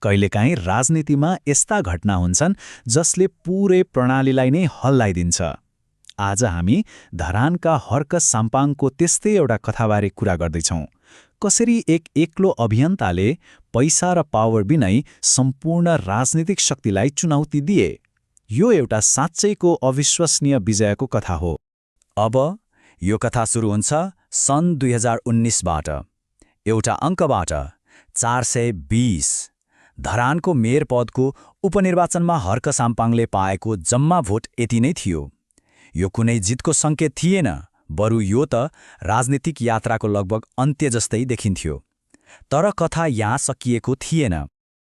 कहिलेकाहीँ राजनीतिमा यस्ता घटना हुन्छन् जसले पूरै प्रणालीलाई नै हल्लाइदिन्छ। आज हामी धरानका हर्क साम्पाङको त्यस्तै एउटा कथाबारे कुरा गर्दैछौँ। कसरी एक एक्लो अभियन्ताले पैसा र पावर बिनै सम्पूर्ण राजनीतिक शक्तिलाई चुनौती दिए। यो एउटा साँच्चैको अविश्वसनीय विजयको कथा हो। अब यो कथा सुरु हुन्छ सन् 2019बाट। एउटा अङ्कबाट 420। धरानको मेयर पदको उपनिर्वाचनमा हर्क साम्पाङले पाएको जम्मा भोट यति नै थियो। यो कुनै जितको सङ्केत थिएन, बरु यो त राजनीतिक यात्राको लगभग अन्त्य जस्तै देखिन्थ्यो। तर कथा यहाँ सकिएको थिएन,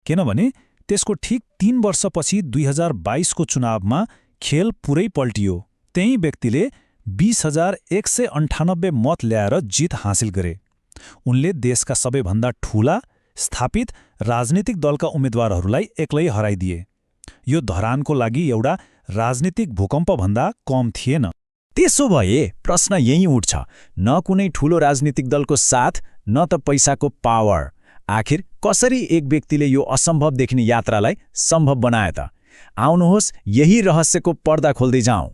किनभने त्यसको ठिक 3 वर्षपछि 2022को चुनावमा खेल पुरै पल्टियो। त्यही व्यक्तिले 20,198 मत ल्याएर जित हासिल गरे। उनले देशका सबैभन्दा ठूला स्थापित राजनीतिक दलका उम्मेद्वारहरूलाई एक्लै हराइदिए। यो धरानको लागि एउटा राजनीतिक भूकम्पभन्दा कम थिएन। त्यसो भए प्रश्न यही उठ्छ, न कुनै ठूलो राजनीतिक दलको साथ, न त पैसाको पावर। आखिर कसरी एक व्यक्तिले यो असम्भव देखिने यात्रालाई सम्भव बनाए त? आउनुहोस् यही रहस्यको पर्दा खोल्दै जाउँ।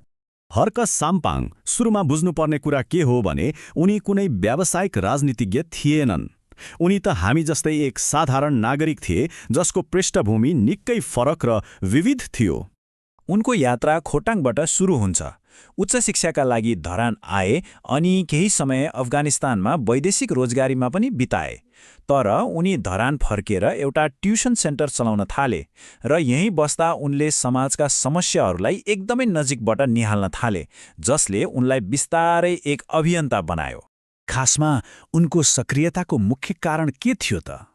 हर्क साम्पाङ सुरुमा बुझ्नुपर्ने कुरा के हो भने उनी कुनै व्यावसायिक राजनीतिज्ञ थिएनन्। उनी त हामी जस्तै एक साधारण नागरिक थिए जसको पृष्ठभूमि निकै फरक र विविध थियो। उनको यात्रा खोटाङबाट सुरु हुन्छ। उच्च शिक्षाका लागि धरान आए अनि केही समय अफगानिस्तानमा वैदेशिक रोजगारीमा पनि बिताए। तर उनी धरान फर्केर एउटा ट्युसन सेन्टर चलाउन थाले र यहीँ बस्दा उनले समाजका समस्याहरूलाई एकदमै नजिकबाट निहाल्न थाले, जसले उनलाई बिस्तारै एक अभियन्ता बनायो। खासमा उनको सक्रियताको मुख्य कारण के थियो त?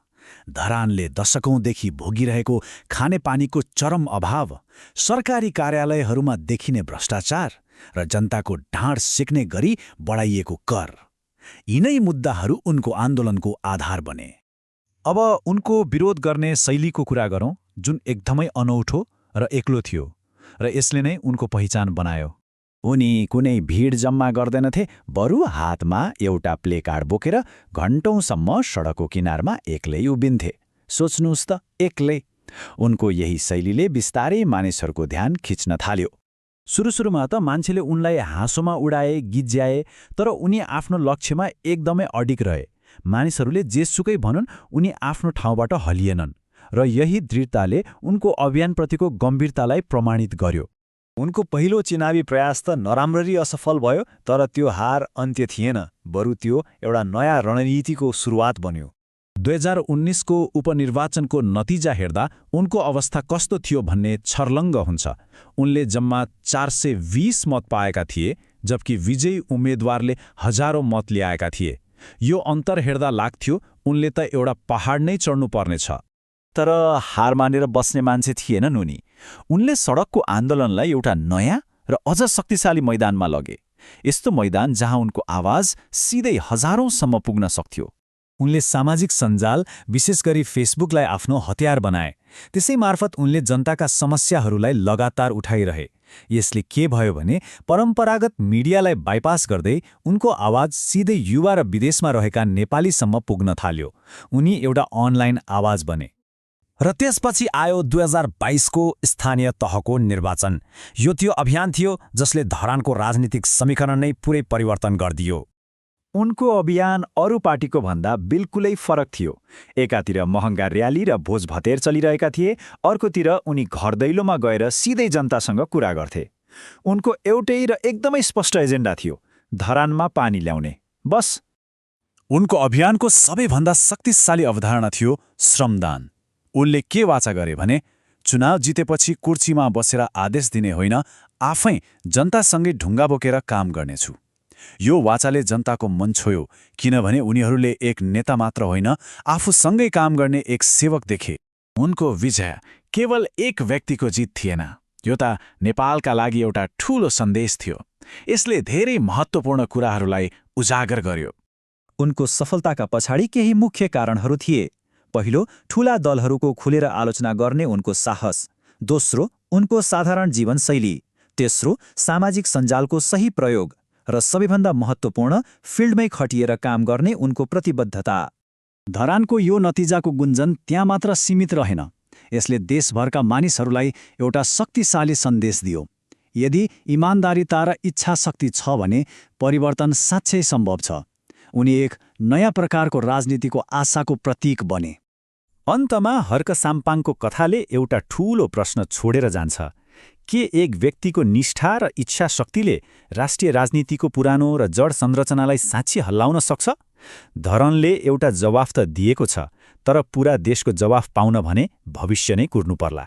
धरानले दशकौंदेखि भोगिरहेको खानेपानीको चरम अभाव, सरकारी कार्यालयहरूमा देखिने भ्रष्टाचार र जनताको ढाड सेक्ने गरी बढाइएको कर। यिनै मुद्दाहरू उनको आन्दोलनको आधार बने। अब उनको विरोध गर्ने शैलीको कुरा गरौँ, जुन एकदमै अनौठो र एक्लो थियो, र यसले नै उनको पहिचान बनायो। उनी कुनै भिड जम्मा गर्दैनथे, बरु हातमा एउटा प्लेकार्ड बोकेर घण्टौँसम्म सडकको किनारमा एक्लै उभिन्थे। सोच्नुहोस् त, एक्लै। उनको यही शैलीले बिस्तारै मानिसहरूको ध्यान खिच्न थाल्यो। सुरुमा त मान्छेले उनलाई हाँसोमा उडाए, गिज्याए, तर उनी आफ्नो लक्ष्यमा एकदमै अडिग रहे। मानिसहरूले जेसुकै भनुन्, उनी आफ्नो ठाउँबाट हलिएनन्, र यही दृढताले उनको अभियानप्रतिको गम्भीरतालाई प्रमाणित गर्यो। उनको पहिलो चुनावी प्रयास त नराम्ररी असफल भयो, तर त्यो हार अन्त्य थिएन, बरु त्यो एउटा नयाँ रणनीतिको सुरुवात बन्यो। 2019को उपनिर्वाचनको नतिजा हेर्दा उनको अवस्था कस्तो थियो भन्ने छर्लङ्ग हुन्छ। उनले जम्मा 420 मत पाएका थिए, जबकि विजयी उम्मेद्वारले हजारौं मत ल्याएका थिए। यो अन्तर हेर्दा लाग्थ्यो उनले त एउटा पहाड नै चढ्नु पर्नेछ। तर हार मानेर बस्ने मान्छे थिएनन् उनी। उनले सडकको आन्दोलनलाई एउटा नयाँ र अझ शक्तिशाली मैदानमा लगे। यस्तो मैदान जहाँ उनको आवाज सिधै हजारौंसम्म पुग्न सक्थ्यो। उनले सामाजिक सञ्जाल, विशेष गरी फेसबुकलाई आफ्नो हतियार बनाए। त्यसै मार्फत उनले जनताका समस्याहरूलाई लगातार उठाइरहे। यसले के भयो भने परम्परागत मिडियालाई बाइपास गर्दै उनको आवाज सिधै युवा र विदेशमा रहेका नेपालीसम्म पुग्न थाल्यो। उनी एउटा अनलाइन आवाज बने। र त्यसपछि आयो 2022को स्थानीय तहको निर्वाचन। यो त्यो अभियान थियो जसले धरानको राजनीतिक समीकरण नै पुरै परिवर्तन गरिदियो। उनको अभियान अरू पार्टीको भन्दा बिल्कुलै फरक थियो। एकातिर महँगा र्याली र भोज भतेर चलिरहेका थिए, अर्कोतिर उनी घर दैलोमा गएर सिधै जनतासँग कुरा गर्थे। उनको एउटै र एकदमै स्पष्ट एजेन्डा थियो, धरानमा पानी ल्याउने, बस। उनको अभियानको सबैभन्दा शक्तिशाली अवधारणा थियो श्रमदान। उनले के वाचा गरे भने चुनाव जितेपछि कुर्सीमा बसेर आदेश दिने होइन, आफै जनतासँगै ढुङ्गा बोकेर काम गर्नेछु। यो वाचाले जनताको मन छोयो, किनभने उनीहरूले एक नेता मात्र होइन, आफूसँगै काम गर्ने एक सेवक देखे। उनको विजय केवल एक व्यक्तिको जित थिएन, यो त नेपालका लागि एउटा ठूलो सन्देश थियो। यसले धेरै महत्त्वपूर्ण कुराहरूलाई उजागर गर्यो। उनको सफलताका पछाडि केही मुख्य कारणहरू थिए। पहिलो, ठूला दलहरूको खुलेर आलोचना गर्ने उनको साहस। दोस्रो, उनको साधारण जीवनशैली। तेस्रो, सामाजिक सञ्जालको सही प्रयोग। र सबैभन्दा महत्त्वपूर्ण, फिल्डमै खटिएर काम गर्ने उनको प्रतिबद्धता। धरानको यो नतिजाको गुन्जन त्यहाँ मात्र सीमित रहेन। यसले देशभरका मानिसहरूलाई एउटा शक्तिशाली सन्देश दियो। यदि इमान्दारिता र इच्छाशक्ति छ भने परिवर्तन साँच्चै सम्भव छ। उनी एक नयाँ प्रकारको राजनीतिको आशाको प्रतीक बने। अन्तमा हर्क साम्पाङको कथाले एउटा ठूलो प्रश्न छोडेर जान्छ। के एक व्यक्तिको निष्ठा र इच्छा शक्तिले राष्ट्रिय राजनीतिको पुरानो र जड संरचनालाई साँच्ची हल्लाउन सक्छ? धरनले एउटा जवाफ त दिएको छ, तर पूरा देशको जवाफ पाउन भने भविष्य नै कुर्नुपर्ला।